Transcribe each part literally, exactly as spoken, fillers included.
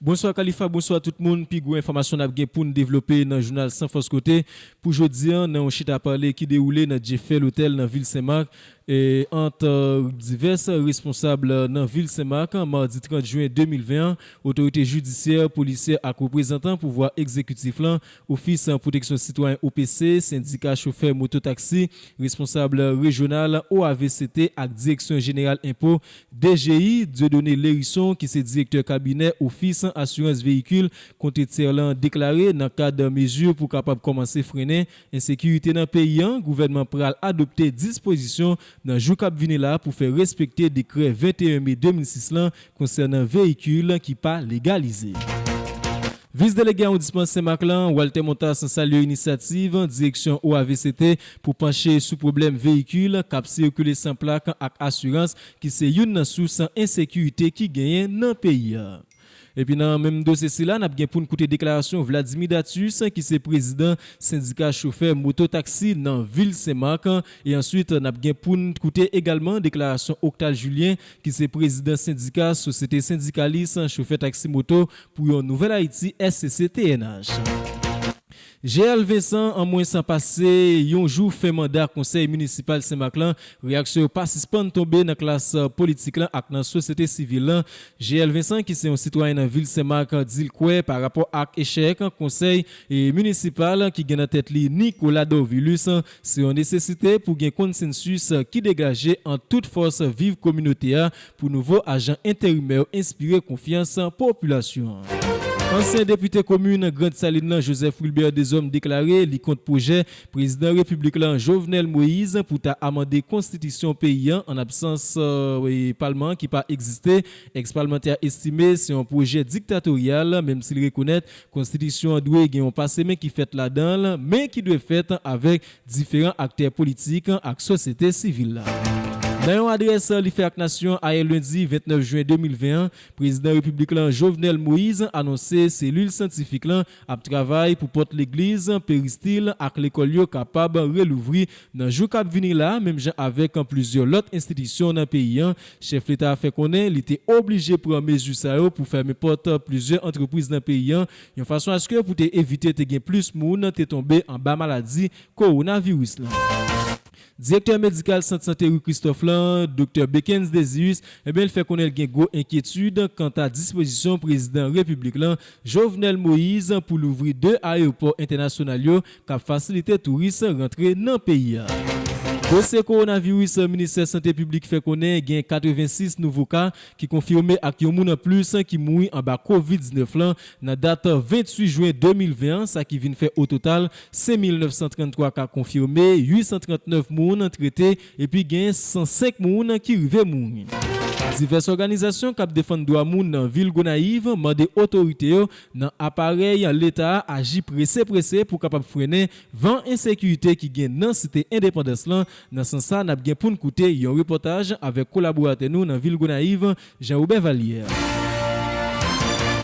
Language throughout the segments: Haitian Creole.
Bonswa Khalifa, bonswa tout moun. Pi gwo enfòmasyon n ap gen pou n devlope nan jounal San Fòs Kote pou jodi a, nan yon chita pale ki dewoule nan Jefè Lotèl nan vil Senmak, e, ant, e, divès responsab nan vil Senmak, madi trant jen de mil ven an, otorite jidisyè, polisyè ak reprezantan pouvwa egzekitif lan, Ofis Pwoteksyon Sitwayen, O P C, sendika chofè moto taksi, responsab rejyonal O A V C T ak Direksyon Jeneral Enpo, D G I, Dieudonné Lhérisson, ki se direktè kabinè Ofis Asirans Veyikil Konte Tyè lan, deklare nan kad mezi pou kapab kòmanse frennen ensekirite nan peyi a, gouvènman pral adopte dispozisyon nan jou k ap vini la pou fè respekte dekrè venteyen me de mil sis lan konsènan veyikil ki pa legalize. Vis delege awondisman Senmak lan, Walter Montas, salye inisyativ direksyon O A V C T pou panche sou pwoblèm veyikil k ap sikile san plak ak asirans, ki se youn nan sous ensekirite ki genyen nan peyi a. Epi nan menm dosye sila, n ap gen pou n koute deklarasyon Vladimir Datus, ki se prezidan sendika chofè moto taksi nan vil Senmak. E answit, n ap gen pou n koute egalman deklarasyon Octal Julien, ki se prezidan sendika Sosyete Sendikalis Chofè Taksi Moto pou yon Nouvèl Ayiti, S C C T N H. G L Vincent, an mwens pase yon jou fen manda konsèy minisipal Senmak lan, reyaksyon yo pa sispann tonbe nan klas politik lan ak nan sosyete sivil lan. G L Vincent, ki se yon sitwayen nan vil Senmak, di l kwè pa rapò ak echèk konsèy, e, minisipal ki gen nan tèt li Nicolas Dorvilus, se yon nesesite pou gen konsansis ki degaje ant tout fòs viv kominote a pou nouvo ajan enterimè yo enspire konfyans popilasyon an. Ansyen depite komin Grand Saline lan, Joseph Wilbert Deshommes, deklare li kont pwojè prezidan repiblik lan, Jovenel Moïse, pou ta amande konstitisyon peyi an an absans, e, palman ki pa egziste. Eks palmantè a estime se yon pwojè diktatoryal, menm si l rekonèt konstitisyon an dwe gen yon pase men ki fèt ladan l, men ki dwe fèt avèk diferan aktè politik ak sosyete sivil la. Nan yon adrès li fè ak nasyon ayè lendi ventnèf jen de mil ven an, prezidan repiblik lan, Jovenel Moïse, anonse selil syantifik lan ap travay pou pòt legliz, peristil ak lekòl yo kapab relouvri nan jou k ap vini la, menm jan avèk plizyè lòt enstitisyon nan peyi an. Chèf leta a fè konnen li te oblije pran mezi sa yo pou fèmen pòt plizyè antrepriz nan peyi an, yon fason aske pou te evite te gen plis moun te tonbe anba maladi kowonaviris lan. Direktè medikal Sant Sante Rue Christophe lan, Doktè Beckens Desius, ebyen, l fè konnen l gen gwo enkyetid kanta dispozisyon prezidan repiblik lan, Jovenel Moïse, pou louvri de ayewopò entènasyonal yo k ap fasilite touris rantre nan peyi a. Dosye kowonaviris, ministè sante piblik fè konnen gen katrevensis nouvo ka ki konfime ak yon moun anplis ki mouri anba kovid diznèf lan nan dat venntuit jen de mil ven an, sa ki vin fè o total senk mil nèf san tranntwa ka konfime, uit san trantnèf moun trete, epi gen san senk moun ki rive mouri. Divès òganizasyon k ap defann dwa moun nan vil Gonayiv mande otorite yo nan aparèy leta a aji prese prese pou kapab frennen van ensekirite ki gen nan Site Endepandans lan. Nan sans sa, n ap gen pou n koute yon repòtaj avèk kolaboratè nou nan vil Gonayiv, Jean Robert Vallière.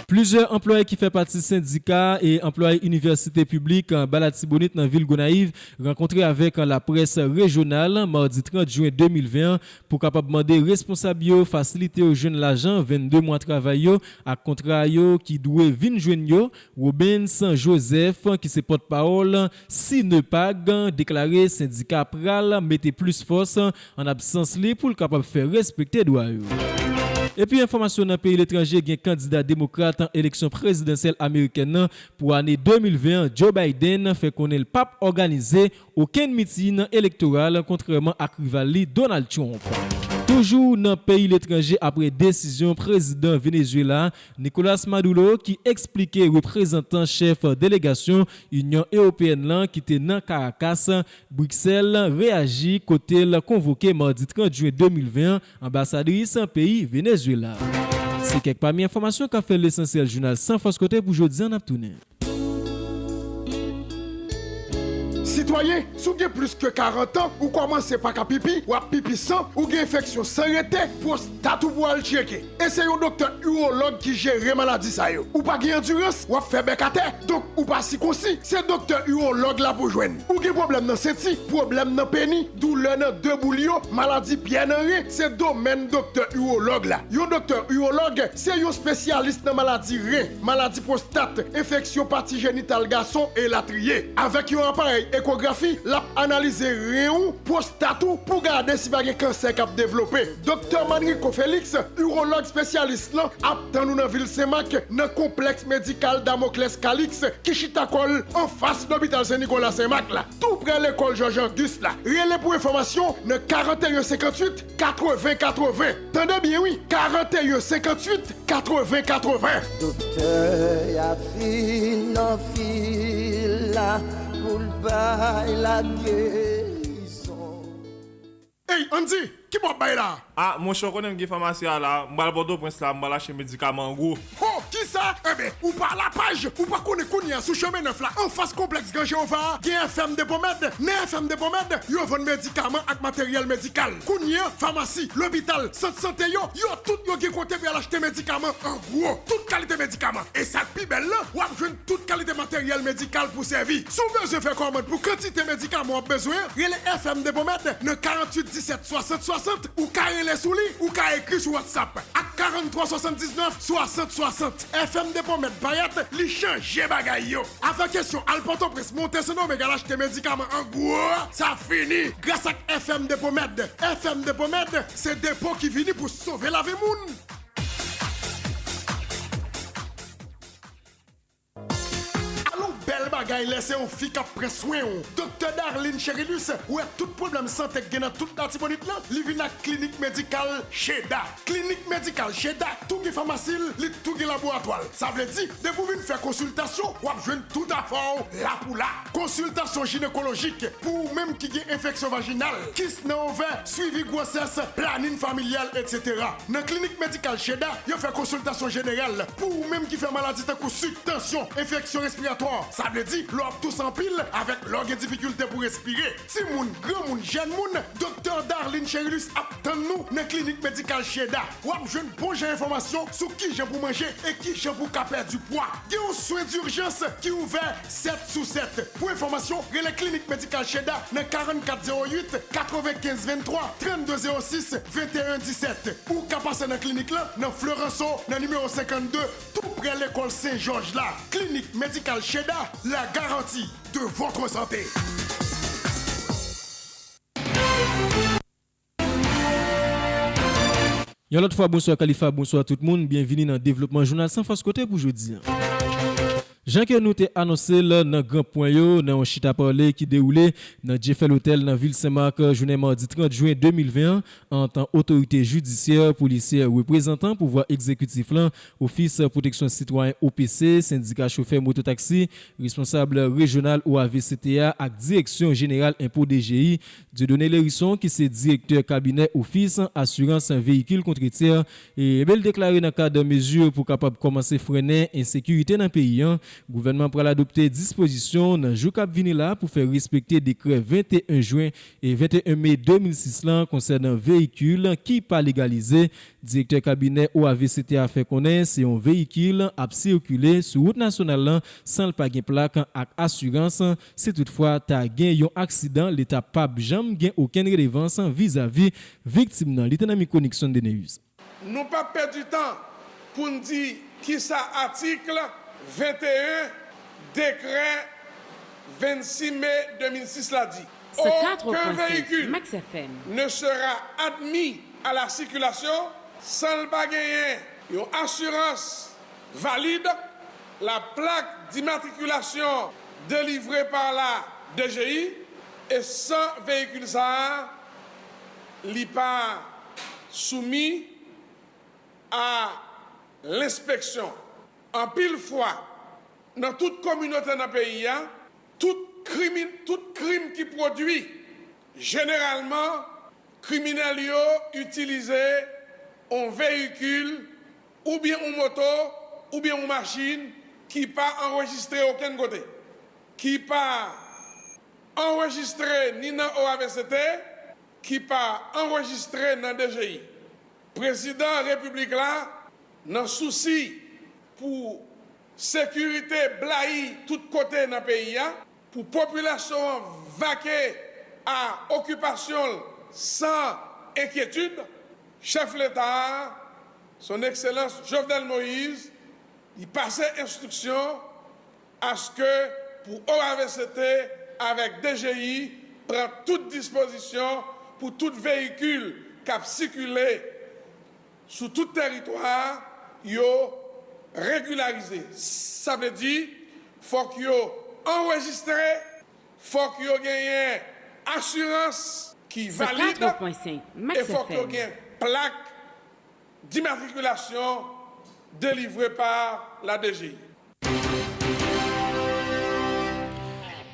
Plizyè anplwaye ki fè pati sendika e anplwaye inivèsite piblik, e, ba Latibonit nan vil Gonayiv rankontre avèk laprès rejyonal madi trant jen de mil ven an pou kapab mande responsab yo fasilite yo jwenn lajan vennde mwa travay yo ak kontra yo ki dwe vin jwenn yo. Robens Joseph, ki se pòtpawòl Sinepag, deklare sendika pral mete plis fòs an absans li pou l kapab fè respekte dwa yo. Epi enfòmasyon nan peyi letranje, gen kandida demokrat an eleksyon prezidansyèl amerikèn nan pou ane de mil ven an, Joe Biden, fè konnen l p ap òganize okenn mitin elektoral, kontrèman ak rival li Donald Trump. Toujou nan peyi letranje, apre desizyon prezidan Venezuela, Nicolas Maduro, ki eksplike reprezantan chèf delegasyon Inyon Ewopeyèn lan ki te nan Caracas, Briksèl, reyaji kote l konvoke madi trant jen de mil ven an anbasadris peyi Venezuela. Se kèk pami enfòmasyon k ap fè lesansyèl jounal San Fòs Kote pou jodi a. N ap tounen. Si Sitwayen, si w gen plis ke karant an, ou kòmanse pa ka pipi, w ap pipi san, ou gen enfeksyon san rete, pwostat ou pou al tcheke. E se yon doktè iwològ ki jere maladi sa yo. Ou pa gen andirans, w ap fè bèk atè, donk ou pa sikonsi, se doktè iwològ la pou jwenn. Ou gen pwoblèm nan senti, pwoblèm nan peni, doulè nan de boul yo, maladi pyè nan ren, se domèn doktè iwològ la. Yon doktè iwològ se yon espesyalis nan maladi ren, maladi pwostat, enfeksyon pati jenital gason, elatriye. Avèk yon aparèy ekografi, l ap analize ren ou, pwostat ou, pou gade si pa gen kansè k ap devlope. Doktè Manrico Félix, iwològ espesyalis lan, ap tann ou nan vil Senmak, nan konplèks medikal Damoclès Calix, ki chita kò l anfas lopital Sen Nikola Senmak la, tou prè lekòl Jòj Ogis la. Rele pou enfòmasyon nan karanteyen senkanntuit katreven katreven. Tande byen wi, karanteyen senkanntuit katreven katreven. Doktè a vin nan vil la pou l bay la gerizon. Ey, Andy, ki bò w bay la? Ah, monchè, w konnen m gen famasi a la. M pral Pòtoprens la, m pral achte medikaman an gwo. Ho, kisa? Enben, ou pa Lapaj, ou pa konnen kounye a sou Chemen Nèf la, anfas konplèks Gran Jewova a, gen F M de Pwomèd. Nan F M de Pwomèd, yo vann medikaman ak materyèl medikal. Kounye a, famasi, lopital, sant sante yo, yo tout yo gen kote pou y al achte medikaman an gwo. Tout kalite medikaman. E sa k pi bèl lan, w ap jwenn tout kalite materyèl medikal pou sèvi. Si w bezwen fè kòmand pou kantite medikaman w ap bezwen an, rele F M de Pwomèd nan karanntuit disèt swasant swasant, ou ka rele sou li, ou ka ekri sou WhatsApp ak karanntrwa swasanndiznèf swasant swasant. F M de Pwomèd parèt, li chanje bagay yo. Afè kesyon al Pòtoprens, monte Sendomeng al achte medikaman an gwo, sa fini. Gras ak F M de Pwomèd. F M de Pwomèd, se depo ki vini pou sove lavi moun. Alon bèl bagay lè se yon fi k ap pran swen w. Doktè Darline Cherilus wè tout pwoblèm sante k gen nan tout Latibonit lan, li vin ak klinik medikal Cheda. Klinik medikal Cheda tou gen famasi l, li tou gen laboratwa l. Sa vle di, depi w vin fè konsiltasyon, w ap jwenn tout afè w la pou la. Konsiltasyon jinekolojik pou ou menm ki gen enfeksyon vajinal, kis nan ovè, swivi gwosès, planin familyal, etsetera. Nan klinik medikal Cheda, yo fè konsiltasyon jeneral pou ou menm ki fè maladi tankou sik, tansyon, enfeksyon respiratwa. Sa vle di, lè w ap touse anpil, avèk lè w gen difikilte pou respire. Timoun, granmoun, jèn moun, Doktè Darline Cherilus ap tann nou nan klinik medikal Cheda. W ap jwenn bon jan enfòmasyon sou kijan pou manje e kijan pou ka pèdi pwa. Gen yon swen dijans ki ouvè sèt sou sèt. Pou enfòmasyon, rele klinik medikal Cheda nan karannkat zewo uit, katrevenkenz venntwa, trannde zewo sis, venteyen disèt. Ou ka pase nan klinik lan nan Florenceau, nan nimewo senkannde, tou prè lekòl Sen Jòj la. Clinique Médicale Cheda, la garantie de votre santé. Yon lòt fwa, bonswa Khalifa, bonswa tout moun. Byenvini nan devlopman jounal San Fòs Kote pou jodi a. Jan ke nou te anonse l nan gran pwen yo, nan yon chita pale ki dewoule nan Jeffel Hotel nan vil Senmak, jounen madi trant jen de mil ven an, ant otorite jidisyè, polisyè, reprezantan pouvwa egzekitif lan, Ofis Pwoteksyon Sitwayen, O P C, sendika chofè mototaksi, responsab rejyonal O A V C T A ak Direksyon Jeneral Enpo, D G I, Dieudonné Lhérisson, ki se direktè kabinè Ofis Asirans Veyikil Kont Etè, e, ebyen, l deklare nan kad mezi pou kapab kòmanse frennen ensekirite nan peyi an, gouvènman pral adopte dispozisyon nan jou k ap vini la pou fè respekte dekrè venteyen jen e venteyen me de mil sis lan konsènan veyikil ki pa legalize. Direktè kabinè O A V C T A fè konnen se yon veyikil ap sikile sou wout nasyonal lan san l pa gen plak ak asirans. Si toutfwa ta gen yon aksidan, Leta p ap janm gen okenn redevans vizavi viktim nan. Li te nan mikwo Nixon Deneus. Nou p ap pèdi tan pou n di kisa atik venteyen dekrè vennsis me de mil sis la di. Aucun véhicule ne sera admis à la circulation san l pa genyen yon asirans valid, la plaque d'immatriculation délivrée par la D G I, e san veyikil sa a, li pa soumi a lenspeksyon. Anpil fwa, nan tout kominote nan peyi a, tout krimin-, tout krim ki pwodui, jeneralman, kriminèl yo itilize yon veyikil, oubyen yon moto, oubyen yon machin ki pa anrejistre okenn kote, ki pa anrejistre ni nan O A V C T, ki pa anrejistre nan D G I. Prezidan Repiblik la, nan sousi pou sekirite blayi tout kote nan peyi a, pou popilasyon an vake a okipasyon l san enkyetid, chèf Leta a, Son Ekselans Jovenel Moïse, li pase enstriksyon aske pou O A V C T avèk D G I pran tout dispozisyon pou tout veyikil k ap sikile sou tout teritwa a, yo regilarize. Sa vle di, fòk yo anrejistre, fòk yo genyen asirans ki valid, e fòk yo gen plak dimatrikilasyon delivre pa la D G I.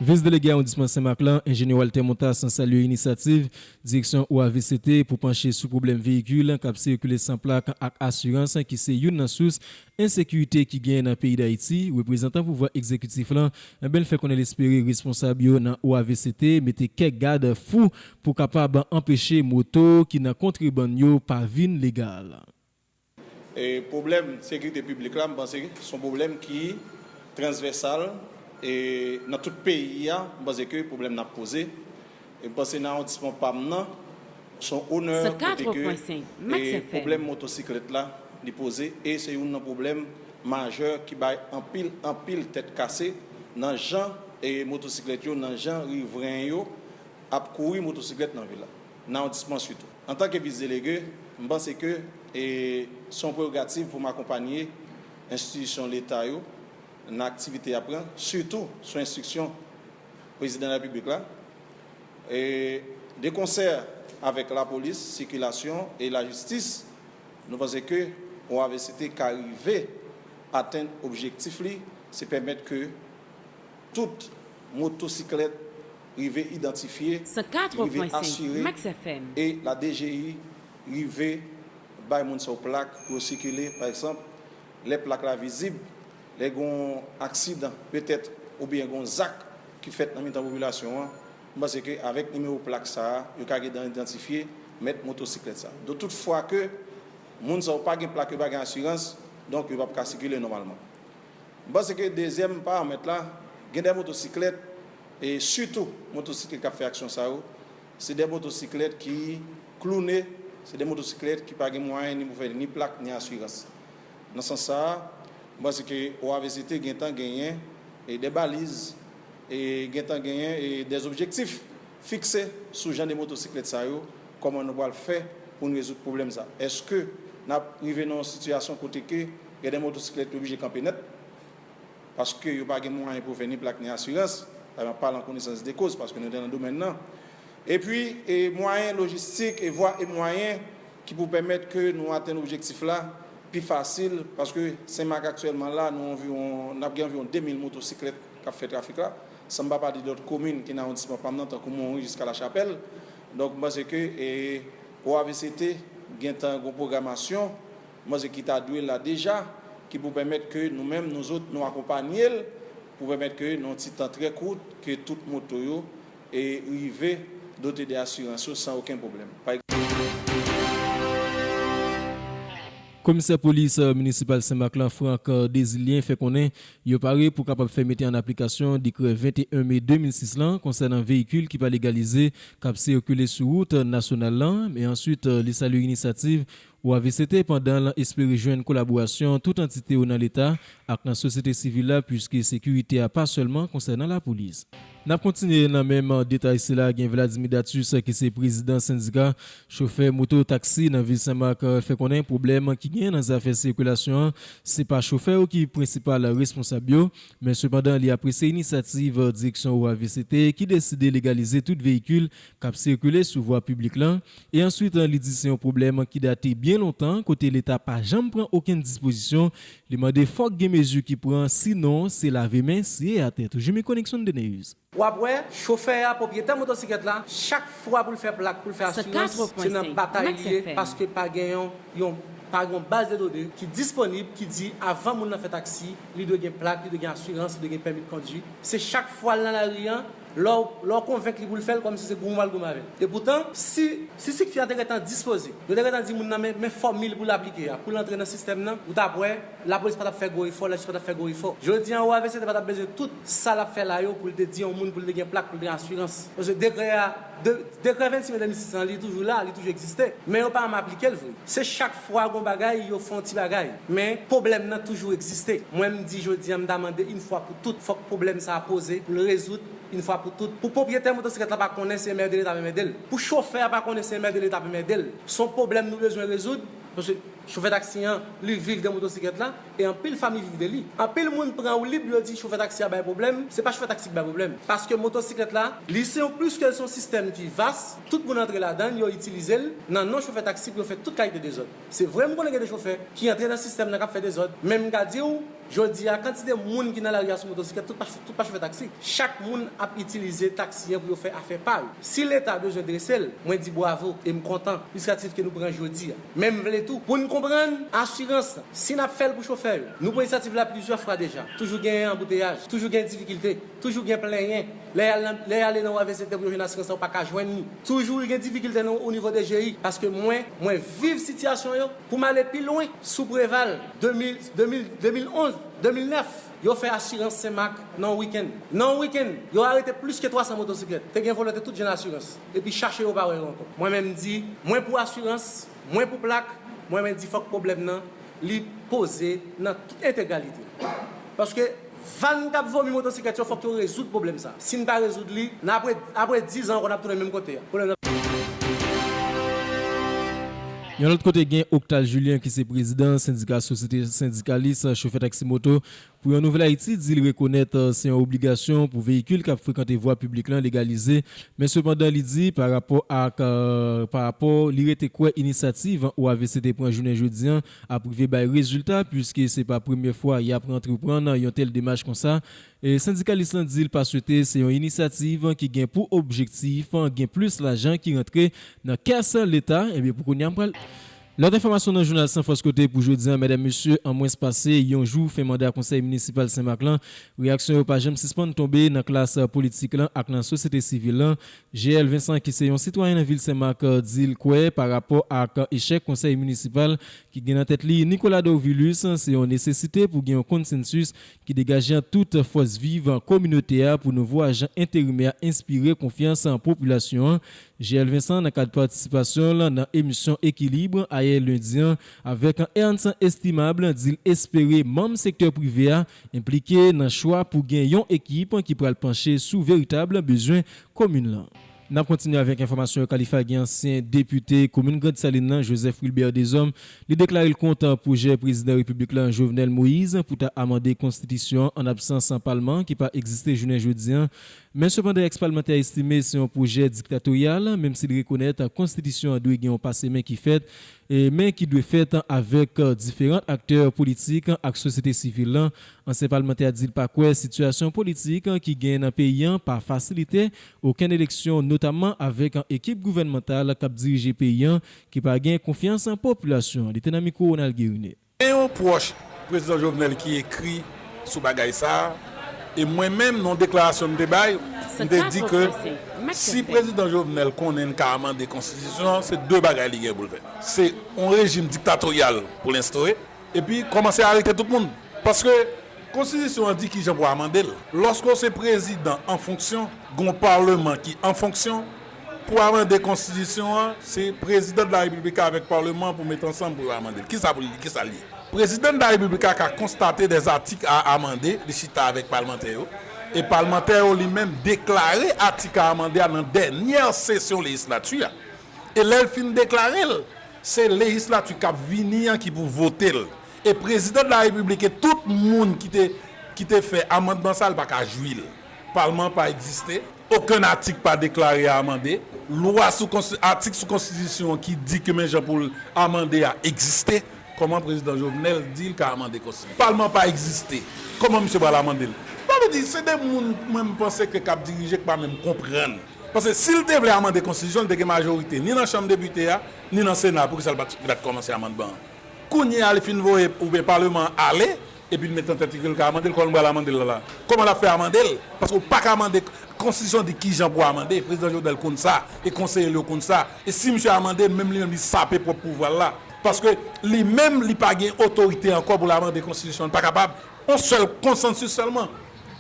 Vis delege awondisman Senmak lan, enjenyè Walter Montas, salye inisyativ direksyon O A V C T pou panche sou pwoblèm veyikil k ap sikile san plak ak asirans, ki se youn nan sous ensekirite ki genyen nan peyi Dayiti. Reprezantan pouvwa egzekitif lan, enben, l fè konnen l espere responsab yo nan O A V C T mete kèk gad fou pou kapab anpeche moto ki nan kontrebann yo pa vin legal. E pwoblèm sekirite piblik la, m panse se yon pwoblèm ki transvèsal, e nan tout peyi a, m panse ke pwoblèm nan ap poze. E m panse nan awondisman pa m nan, se yon onè kote ke, e pwoblèm motosiklèt la, li poze, e se youn nan pwoblèm majè ki bay anpil, anpil tèt kase nan jan, e motosiklèt yo, nan jan rivren yo ap kouri motosiklèt nan vil la, nan awondisman sitou. Antanke vis delege, m panse ke, e, se yon prerogativ pou m akonpanye enstitisyon Leta yo nan aktivite y ap pran, sitou sou enstriksyon Prezidan Repiblik la, e, de konsè avèk lapolis, sikilasyon e lajistis, nou panse ke O A V C T ka rive atenn objektif li, se pèmèt ke tout motosiklèt rive idantifye, rive asire, e la D G I rive bay moun sa yo plak pou yo sikile. Pa egzanp, lè plak la vizib, lè gen yon aksidan, petèt, oubyen gen yon zak ki fèt nan mitan popilasyon an, m panse ke avèk nimewo plak sa a, yo ka gentan idantifye mèt motosiklèt sa a. Donk, tout fwa ke moun sa yo pa gen plak, yo pa gen asirans, donk, yo p ap ka sikile nòmalman. M panse ke dezyèm paramèt la, gen de motosiklèt, e sitou motosiklèt k ap fè aksyon sa yo, se de motosiklèt ki klounen, se de motosiklèt ki pa gen mwayen ni pou fè ni plak ni asirans. Nan sans sa a, m panse ke O A V C T gentan genyen, e, de baliz, e gentan genyen, e, de objektif fikse sou jan de motosiklèt sa yo, kòman nou pral fè pou n rezoud pwoblèm sa. Èske n ap rive nan yon sitiyasyon kote ke gen de motosiklèt ki oblije kanpe nèt, paske yo pa gen mwayen pou fè ni plak ni asirans, m ap pale an konesans de koz, paske nou te nan domèn nan. Epi, e mwayen lojistik, e vwa e mwayen ki pou pèmèt ke nou atenn objektif la pi fasil, paske Senmak aktyèlman la, nou anviwon, n ap gen anviwon de mil motosiklèt k ap fè trafik la, san m pa pale de lòt komin ki nan awondisman pa m nan, tankou Monwi jiska Lachapèl. Donk, m panse ke, e, O A V C T gentan gen yon pwogramasyon, m panse ki ta dwe la deja, ki pou pèmèt ke nou menm, nou zòt, nou akonpanye l, pou pèmèt ke nan yon ti tan trè kout, ke tout moto yo, e, rive dote de asirans yo san okenn pwoblèm. Pa egzanp, Komisè polis, e, minisipal Senmak lan, Franck, e, Désilien, fè konnen yo pare pou kapab fè mete an aplikasyon dekrè venteyen me de mil sis lan konsènan veyikil ki pa legalize k ap sikile sou wout nasyonal lan. E answit, e, li salye inisyativ O A V C T pandan l espere jwenn kolaborasyon tout antite yo nan Leta ak nan sosyete sivil la, piske sekirite a pa sèlman konsènan lapolis. N ap kontinye nan menm detay sila, gen Vladimir Datus, ki se prezidan sendika chofè moto taksi nan vil Senmak, fè konnen pwoblèm ki gen nan zafè sikilasyon an, se pa chofè yo ki prensipal responsab yo, men sepandan, li apresye inisyativ direksyon O A V C T ki deside legalize tout veyikil k ap sikile sou vwa piblik lan. E answit, li di se yon pwoblèm ki date byen lontan, kote Leta pa janm pran okenn dispozisyon. Li mande fòk gen mezi ki pran, sinon se lave men, siye atè. Toujou mi koneksyon de News. W ap wè, chofè a, pwopriyetè motosiklèt la, chak fwa pou l fè plak, pou l fè asirans, se nan batay li ye, paske pa gen yon, yon, pa gen yon baz de done ki disponib, ki di avan moun nan fè taksi, li dwe gen plak, li dwe gen asirans, li dwe gen pèmi de kondwi. Se chak fwa l nan lari an, Lè w, lè w konvenk li pou l fè l, kòmsi se goumen w pral goumen avè l. Epoutan, si, si siksè a te gentan dispoze, yo te gentan di moun nan men, men fòmil pou l aplike a, pou l antre nan sistèm nan, ou t ap wè, lapolis pa t ap fè gwo efò, lajistis pa t ap fè gwo efò. Jodi a, O A V C T pa t ap bezwen tout sa l ap fè la yo pou l te di yon moun pou l te gen plak, pou l te gen asirans. Paske dekrè a, de, dekrè vennsis me de mil sis lan, li toujou la, li toujou egziste. Men yo pa janm aplike l vre. Se chak fwa gon bagay, yo fè yon ti bagay. Men pwoblèm nan toujou egziste. Mwen, m di jodi a, m ta mande yon fwa pou tout, fòk pwoblèm sa a poze, pou l rezoud yon fwa pou tout. Pou pwopyetè motosiklèt la pa konnen se enmède l t ap enmède l. Pou chofè a pa konnen se enmède l t ap enmède l. Se yon pwoblèm nou bezwen rezoud, paske chofè taksi an, li viv de motosiklèt la, e anpil fanmi viv de li. Anpil moun pran woulib, yo di chofè taksi a bay pwoblèm, se pa chofè taksi ki bay pwoblèm. Paske motosiklèt la, li se yon, pliske l se yon sistèm ki vas, tout moun antre ladan l, yo itilize l nan non chofè taksi pou yo fè tout kalite dezòd. Se vre, m konnen gen de chofè ki antre nan sistèm nan k ap fè dezòd, men m ka di w, jodi a, kantite moun ki nan lari a sou motosiklèt, tout pa, tout pa chofè taksi. Chak moun ap itilize taksi an pou yo fè afè pa yo. Si Leta bezwen drese l, mwen di bwavo e m kontan inisyativ ke nou pran jodi a. Men m vle tou pou n konprann asirans, si n ap fè l pou chofè yo. Nou pran inisyativ la plizyè fwa deja. Toujou gen anbouteyaj, toujou gen difikilte, toujou gen plenyen. Lè y al nan, lè y ale nan O A V C T pou yo jwenn asirans la, ou pa ka jwenn li. Toujou gen difikilte nan, o nivo D G I, paske mwen, mwen viv sitiyasyon yo. Pou m ale pi lwen, sou Preval, de mil, de mil, de mil onz, de mil nèf, yo fè asirans Senmak nan wikenn. Nan wikenn, yo arete plis ke twa san motosiklèt. Te gen vòlè, te tout jan asirans. Epi chache yo pa wè yo ankò. Mwen menm di, mwen pou asirans, mwen pou plak, mwen menm di fòk pwoblèm nan, li poze nan tout entegralite. Paske van k ap vomi motosiklèt yo, fòk yo rezoud pwoblèm sa. Si n pa rezoud li, nan apre, apre diz an ankò, n ap tounen menm kote a. Pwoblèm nan Yon lòt kote, gen Octal Julien ki se prezidan sendika Sosyete Sendikalis Chofè Taksi Moto pou yon Nouvèl Ayiti di l rekonèt, eh, se yon obligasyon pou veyikil k ap frekante vwa piblik lan legalize. Men sepandan, li di, pa rapò ak, eh, pa rapò, li rete kwè inisyativ O A V C T pran jounen jodi an ap rive bay rezilta, piske se pa premye fwa y ap antreprann yon tèl demach konsa. E sendikalis lan di l pa swete se yon inisyativ ki gen pou objektif gen plis lajan ki rantre nan kès Leta. Ebyen, pou kounye a, m pral Lòt enfòmasyon nan jounal San Fòs Kote pou jodi a, medam, mesye, an mwens pase yon jou fen manda konsèy minisipal Senmak lan, reyaksyon yo pa janm sispann tonbe nan klas politik lan ak nan sosyete sivil lan. G L Vincent, ki se yon sitwayen nan vil Senmak, di l kwè pa rapò ak echèk konsèy minisipal ki gen nan tèt li Nicolas Dorvilus, se yon nesesite pou gen yon konsansis ki degaje an tout fòs viv kominote a pou nouvo ajan enterimè a enspire konfyans popilasyon an. G L Vincent, nan kad patisipasyon l nan emisyon Ekilib ayè lendi an avèk Ernst Estimable, di l espere manm sektè prive a enplike nan chwa pou gen yon ekip ki pral panche sou veritab bezwen komin lan. N ap kontinye avèk enfòmasyon yo. Kalifa gen ansyen depite komin Grand Saline nan, Joseph Wilbert Deshommes, li deklare l kont pwojè prezidan repiblik lan, Jovenel Moïse, pou ta amande konstitisyon an an absans palman ki pa egziste jounen jodi an. Men sepandan, èks-palmantè a estime se yon pwojè diktatoryal, menm si l rekonèt konstitisyon an dwe gen yon pase men ki fèt, e, men ki dwe fèt avèk diferan aktè politik ak sosyete sivil lan. Ansyen palmantè a di l pa kwè sitiyasyon politik ki gen nan peyi an pa fasilite okenn eleksyon, notamman avèk ekip gouvènmantal k ap dirije peyi an ki pa gen konfyans popilasyon an. Li te nan mikwo Ronald Guérini. Gen yon pwòch prezidan Jovenel ki ekri sou bagay sa a, e mwen menm, nan yon deklarasyon m te bay, m te di ke si prezidan Jovenel konnen l ka amande konstitisyon an, se de bagay li gen pou l fè. Se yon rejim diktatoryal pou l enstore, epi kòmanse arete tout moun. Paske konstitisyon an di kijan pou amande l. Lòske w se prezidan an fonksyon, gen yon palman ki an fonksyon, pou amande konstitisyon an, se prezidan de la repiblik avèk palman an pou mete ansanm pou yo amande l. Kisa pou l, kisa l ye? Prezidan de la repiblik la ka konstate des articles à amender, li chita avèk palmantè yo, e palmantè yo li menm deklare atik a amande a nan dènyè sesyon lejislati a. E lè l fin deklare l, se lejislati k ap vini an ki pou vote l. E prezidan de la repiblik e tout moun ki te, ki te fè amandman sa a, li pa ka jwi l. Palman an pa egziste. Okenn atik pa deklare a amande. Lwa sou konsti-, atik sou konstitisyon an ki di ke men jan pou l amande a egziste. Kòman prezidan Jovenel di l ka amande konstitisyon? Palman an pa egziste. Kòman misye pral amande l? Sa vle di, se de moun mwen m panse ke k ap dirije k pa menm konprann. Paske si l te vle amande konstitisyon, li te gen majorite ni nan chanm depite a, ni nan Sena, poukisa l pa t, pa t kòmanse amandman an? Kounye a, li fin voye oubyen palman an ale, Epi l met nan tèt li ke l ka amande l, kòman l pral amande l la la? Kòman l ap fè amande l? Paske w pa ka amande, konstitisyon di kijan pou amande. Prezidan Jovenel konn sa, e konseye l yo konn sa. E si misye amande l, menm li menm li sape pwòp pouvwa l la. Paske li menm, li pa gen otorite ankò pou l amande konstitisyon. Li pa kapab. On sèl konsansis sèlman.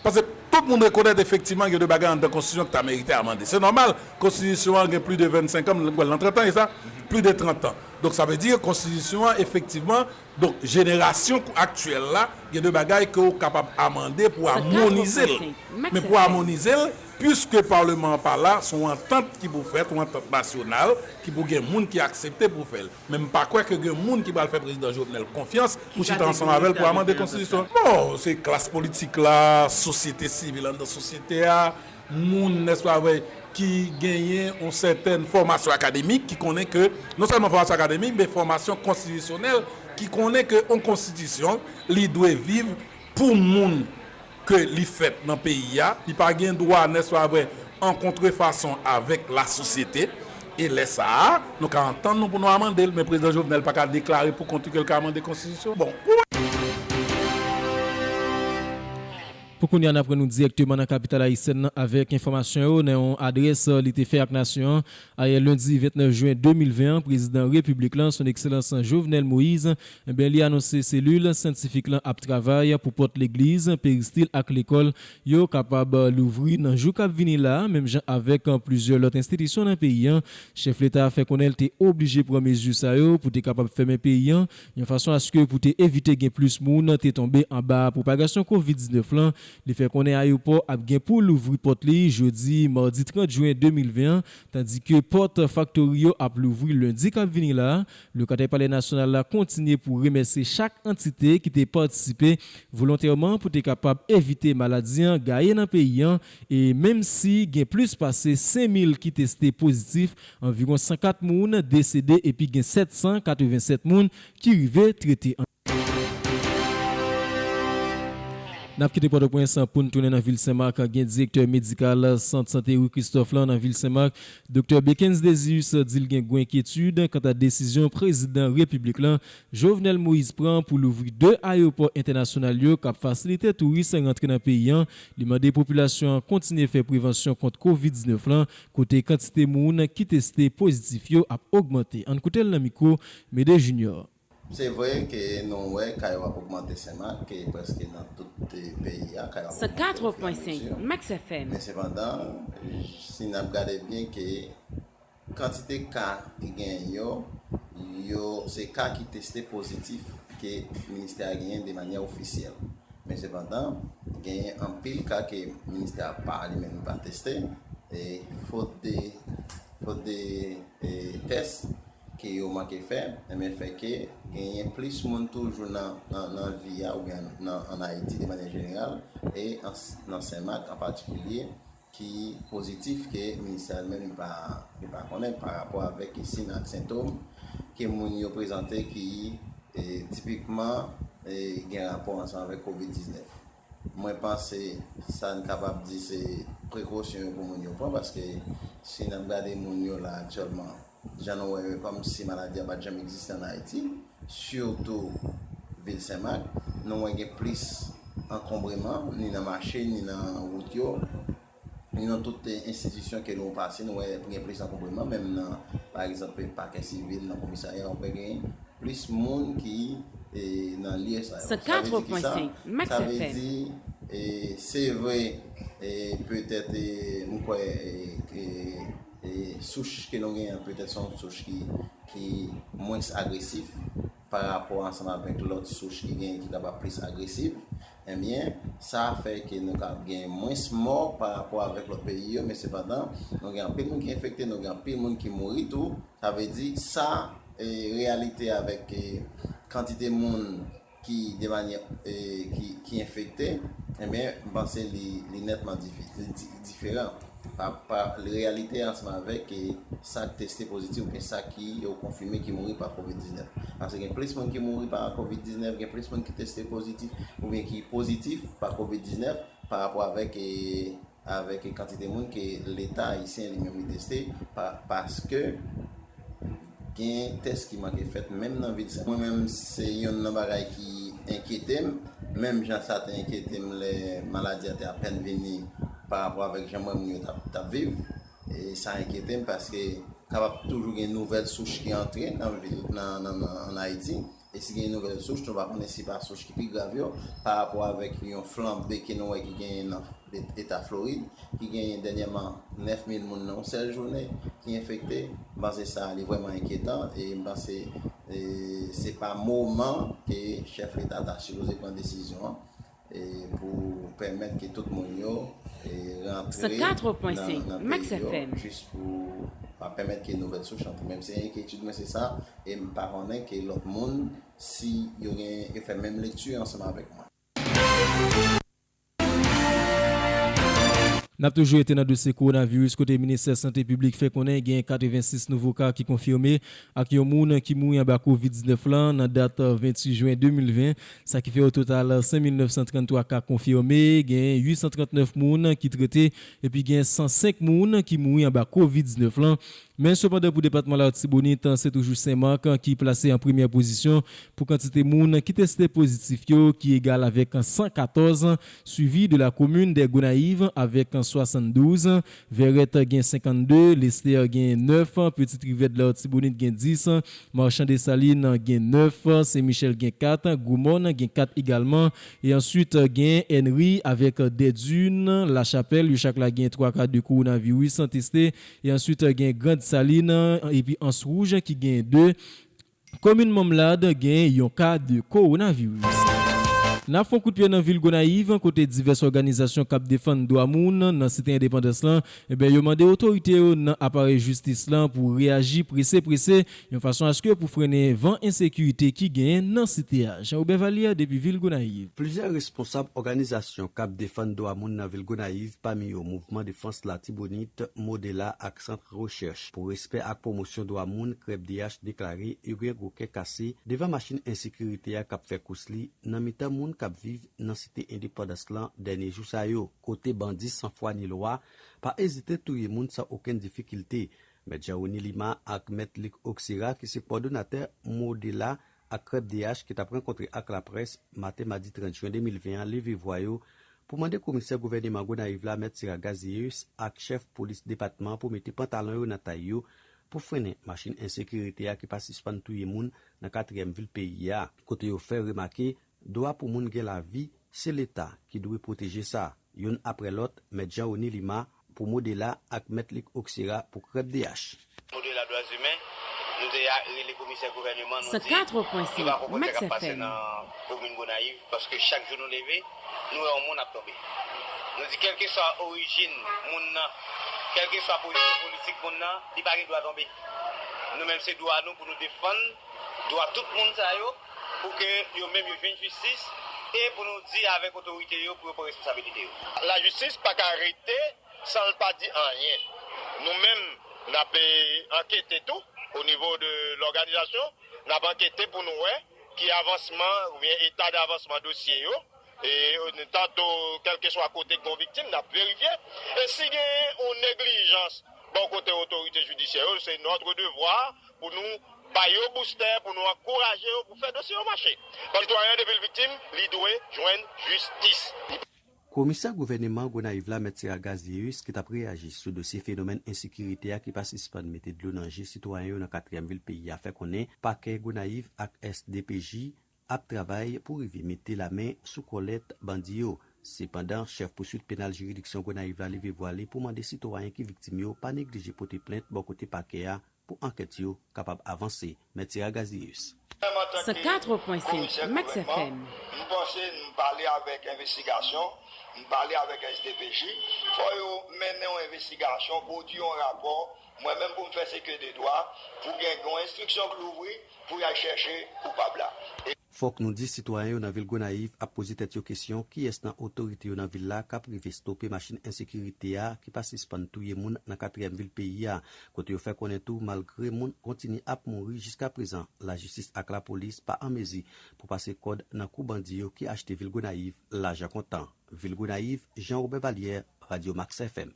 Paske tout moun rekonèt efektivman gen de bagay anndan konstitisyon ki ta merite amande. Se nòmal, konstitisyon an gen plis de vennsenk an, m pral nan trant an, e sa? Plis de trant an. Donk, sa vle di, konstitisyon an, efektivman, donk, jenerasyon aktyèl la, gen de bagay ke w kapab amande pou amonize l. Men pou amonize l, piske paleman an pa la, se yon antant ki pou fèt, yon antant nasyonal, ki pou gen moun ki aksepte pou fè l. Men m pa kwè ke gen moun ki pral fè prezidan Jovenel konfyans pou chita ansanm avè l pou amande konstitisyon an. Bon, se klas politik la, sosyete sivil anndan sosyete a, moun, nèspa vre, ki genyen yon sètèn fòmasyon akademik, ki konnen ke, non sèlman fòmasyon akademik, men fòmasyon konstitisyonèl, ki konnen ke yon konstitisyon, li dwe viv pou moun ke li fèt nan peyi a, li pa gen dwa, nèspa vre, an kontrefason avèk lasosyete, e lè sa a, nou ka antann nou pou nou amande l, men prezidan Jovenel pa ka deklare pou kont li ke l ka amande konstitisyon. Bon, pou Pou kounye a, n ap rann nou dirèkteman nan kapital ayisyèn nan avèk enfòmasyon yo nan yon adrès li te fè ak nasyon an ayè lendi vennèf jen de mil ven an. Prezidan repiblik lan, Son Ekselans Jovenel Moïse, enben, li anonse selil syantifik lan ap travay pou pòt legliz, peristil ak lekòl yo kapab louvri nan jou k ap vini la a, menm jan avèk plizyè lòt enstitisyon nan peyi an. Chèf leta a fè konnen l te oblije pran mezi sa yo pou te kapab fèmen peyi an, yon fason aske pou te evite gen plis moun te tonbe anba pwopagasyon kovid diznèf lan. Li fè konnen ayewopò ap gen pou louvri pòt li jodi madi trant jen de mil ven an, tandike pòt faktori yo ap louvri lendi k ap vini la a. Lokatè Palè Nasyonal la kontinye pou remèsye chak antite ki te patisipe volontèman pou te kapab evite maladi an gaye nan peyi an, e menm si gen plis pase senk mil ki teste pozitif, anviwon san kat moun desede epi gen sèt san katreven sèt moun ki rive trete. N ap kite Pòtoprens pou n tounen nan vil Senmak. Gen direktè medikal sant sante Wi Christophe lan nan vil Senmak, Doktè Bekens Désius, di l gen gwo enkyetid kanta desizyon prezidan repiblik lan, Jovenel Moïse, pran pou louvri de ayewopò entènasyonal yo k ap fasilite touris rantre nan peyi an. Li mande popilasyon an kontinye fè prevansyon kont kovid diznèf lan, kote kantite moun ki teste pozitif yo ap ogmante. Ann koute l nan mikwo Mede Junior. Se vre ke nou wè ka yo ap ogmante Senmak, ke prèske nan tout, eh, peyi a, ka yo ap ogmante ofiramizi. Max F M. Men sepandan, si n ap gade byen ke kantite ka ki genyen yo, yo, se ka ki teste pozitif ke ministè a genyen de manyè ofisyèl. Men sepandan, genyen anpil ka ke ministè a pa, li menm, li pa teste, e fot de, fot de, e tès ke yo manke fè, enben, fè ke genyen plis moun toujou nan, nan, nan vi a, oubyen nan, ann Ayiti de manyè jeneral, e an, nan Senmak an patikilye, ki pozitif ke ministè a li menm li pa, li pa konnen pa rapò avèk siy ak sentòm ke moun yo prezante ki, e, tipikman, e, gen rapò ansanm avèk kovid diznèf. Mwen panse sa n kapab di se prekosyon yo pou moun yo pran, paske si n ap gade moun yo la aktyèlman, jan nou wè yo, kòmsi maladi a pa t janm egziste ann Ayiti, sitou vil Senmak, nou wè gen plis ankonbreman, ni nan mache, ni nan wout yo, ni nan tout, eh, enstitisyon ke nou pase, nou wè gen plis ankonbreman, menm nan, pa egzanp, pakè sivil, nan komisarya, ou wè gen plis moun ki, eh, nan lye sa yo. Sa vle di ki sa? Sa vle di, eh, se vre, eh, petèt, eh, m kwè, eh, eh, eh, souch ke nou genyen an, petèt se yon souch ki, ki mwens agresif pa rapò ansanm avèk lòt souch ki genyen ki kapab plis agresif, ebyen, sa fè ke nou ka gen mwens mò pa rapò avèk lòt peyi yo, men sepandan, nou gen anpil moun ki enfekte, nou gen anpil moun ki mouri tou. Sa vle di, sa, e, reyalite avèk, e, kantite moun ki de manyè, e, ki, ki enfekte, ebyen, m panse li, li nètman difi-, li di-, diferan. Pa, pa, reyalite ansanm avèk, e, sa k teste pozitif oubyen sa ki yo konfime ki mouri pa kovid diznèf. Paske gen plis moun ki mouri pa kovid diznèf, gen plis moun ki teste pozitif oubyen ki pozitif pa kovid diznèf pa rapò avèk, e, avèk kantite moun ke Leta ayisyen li menm li teste, pa, paske gen tès ki manke fèt menm nan vil Sen-, mwen menm, se youn nan bagay ki enkyete m, Menm jan sa te enkyete m lè maladi a te apèn vini pa rapò avèk jan mwen moun yo t ap, t ap viv, e sa enkyete m paske kapab toujou gen nouvèl souch ki antre nan vil, nan, nan, nan, ann Ayiti. E si gen nouvèl souch, nou pa konnen si pa souch ki pi grav yo, pa rapò avèk yon flanbe ke nou wè ki genyen nan Eta Florid, ki genyen dènyèman nèf mil moun nan yon sèl jounen ki enfekte. M panse sa, li vrèman enkyetan, e m panse, e, se pa moman ke chèf Leta ta sipoze pran desizyon an, e, pou pèmèt ke tout moun yo, e, rantre nan, nan peyi yo, jis pou pa pèmèt ke nouvèl souch antre. Menm si enkyetid mwen se sa, e m pa konnen ke lòt moun, si yo gen, yo fè menm lekti ansanm avèk mwen. N ap toujou rete nan dosye kowonaviris, kote Ministè Sante Piblik fè konnen gen katrevensis nouvo ka ki konfime ak yon moun ki mouri anba kovid diznèf lan nan dat venntuit jen de mil ven, sa ki fè o total senk mil nèf san tranntwa ka konfime, gen uit san trantnèf moun ki trete, epi gen san senk moun ki mouri anba kovid diznèf lan. Men sepandan, pou depatman Latibonit, se toujou Senmak ki plase an premyè pozisyon pou kantite moun ki teste pozitif yo, ki egal avèk san katòz, suivi de la komin de Gonayiv avèk swasanndouz, Vèrèt gen senkannde, Lestè gen nèf, Pitit Rivyè de Latibonit gen dis, Machan Desalin gen nèf, Sen Michèl gen kat, Gwomòn gen kat egalman, e answit gen Ènri avèk Dèdin, Lachapèl, yo chak la gen twa ka de kowonaviris teste, e answit gen Grand Salin epi Ans Wouj ki gen de. Komin Manmlad gen yon ka de kowonaviris. N ap fè yon kout pye nan vil Gonayiv, kote divès òganizasyon k ap defann dwa moun nan Site Endepandans lan, enben, yo mande otorite yo nan aparèy jistis lan pou reyaji prese prese, yon fason aske pou frennen van ensekirite ki genyen nan site a. Jean Robert Valière depi vil Gonayiv. Plizyè responsab òganizasyon k ap defann dwa moun nan vil Gonayiv, pami yo Mouvman Defans Latibonit, Modela ak Sant Rechèch pou Respè ak Pwomosyon Dwa Moun, KREPDH, deklare yo gen gwo kè kase devan machin ensekirite a k ap fè kous li nan mitan moun k ap viv nan Site Endepandans lan dènye jou sa yo, kote bandi san fwa ni lwa pa ezite touye moun san okenn difikilte. Mèt Jean Rony Lima ak Mèt Luc Oxera, ki se kowòdonatè Modela ak KREPDH, ki t ap rankontre ak laprès maten madi trant jen de mil ven an, leve vwa yo pou mande komisè gouvèneman Gonayiv la, Mèt Sera Gazeus, ak chèf polis depatman an pou mete pantalon yo nan tay yo pou frennen machin ensekirite a ki pa sispann touye moun nan katriyèm vil peyi a, kote yo fè remake dwa pou moun gen lavi, se Leta ki dwe pwoteje sa. Youn apre lòt, Mèt Jean Rony Lima pou Modela ak Mèt Luc Oxera pou KREPDH. Modela Dwa Imen, nou te rele komisè gouvèneman, nou di nou pa konprann sa k ap pase nan komin Gonayiv, paske chak jou nou leve, nou wè yon moun ap tonbe. Nou di kèlkeswa orijin moun nan, kèlkeswa pozisyon politik moun nan, li pa gen dwa tonbe. Nou menm se dwa nou pou nou defann dwa tout moun sa yo, pou ke yo menm yo jwenn jistis, e pou nou di avèk otorite yo pou yo pran responsabilite yo. Lajistis pa ka rete san l pa di anyen. Nou menm, n ap, e, ankete tou, o nivo de lòganizasyon, n ap ankete pou nou wè ki avansman oubyen eta davansman dosye yo, e, tanto kèlkeswa kote k gen yon viktim, n ap verifye. E si gen yon neglijans bò kote otorite jidisyè yo, se notre devoir pou nou ba yo boustè, pou nou ankouraje yo pou fè dosye yo mache. Sitwayen an, depi l viktim, li dwe jwenn jistis. Komisè gouvèneman Gonayiv la, Mèt Sera Gazeus, ki t ap reyaji sou dosye fenomèn ensekirite a ki pa sispann mete dlo nan je sitwayen yo nan katriyèm vil peyi a, fè konnen pakè Gonayiv ak S D P J ap travay pou rive mete lamen sou kòlèt bandi yo. Sepandan, chèf pouswit penal jiridiksyon Gonayiv la leve vwa li pou mande sitwayen ki viktim yo pa neglije pote plent bò kote pakè a pou ankèt yo kapab avanse. Mèt Sera Gazeus. Menm antanke komisè gouvènman, m panse m pale avèk envestigasyon, m pale avèk S D P J, fò yo mennen yon envestigasyon, pwodui yon rapò, mwen menm pou m fè se ke de dwa, pou gen yon enstriksyon k louvri, pou y al chèche koupab la. Fòk nou di sitwayen yo nan vil Gonayiv ap poze tèt yo kesyon, kiyès nan otorite yo nan vil la k ap rive stope machin ensekirite a ki pa sispann touye moun nan katriyèm vil peyi a, kote yo fè konnen tou, malgre moun kontinye ap mouri jiskaprezan, lajistis ak lapolis pa an mezi pou pase kòd nan kou bandi yo ki achte vil Gonayiv lajan kontan. Vil Gonayiv, Jean Robert Valière, Radio Max F M.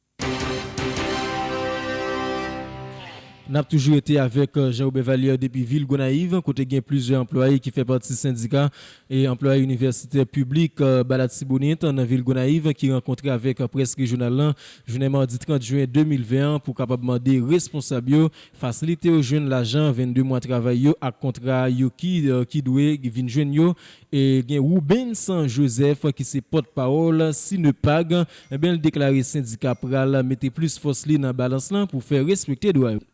N ap toujou rete avèk Jean Robert Valière depi vil Gonayiv, kote gen plizyè anplwaye ki fè pati sendika e anplwaye inivèsitè piblik Balatibonit nan vil Gonayiv ki rankontre avèk près rejyonal lan jounen madi trant jen de mil ven an pou kapab mande responsab yo fasilite yo jwenn lajan venndde mwa travay yo ak kontra yo ki, ki dwe vin jwenn yo. E gen Rubens Joseph ki se pòtpawòl Sinepag, enben l deklare sendika pral mete plis fòs li nan balans lan pou fè respekte dwa yo.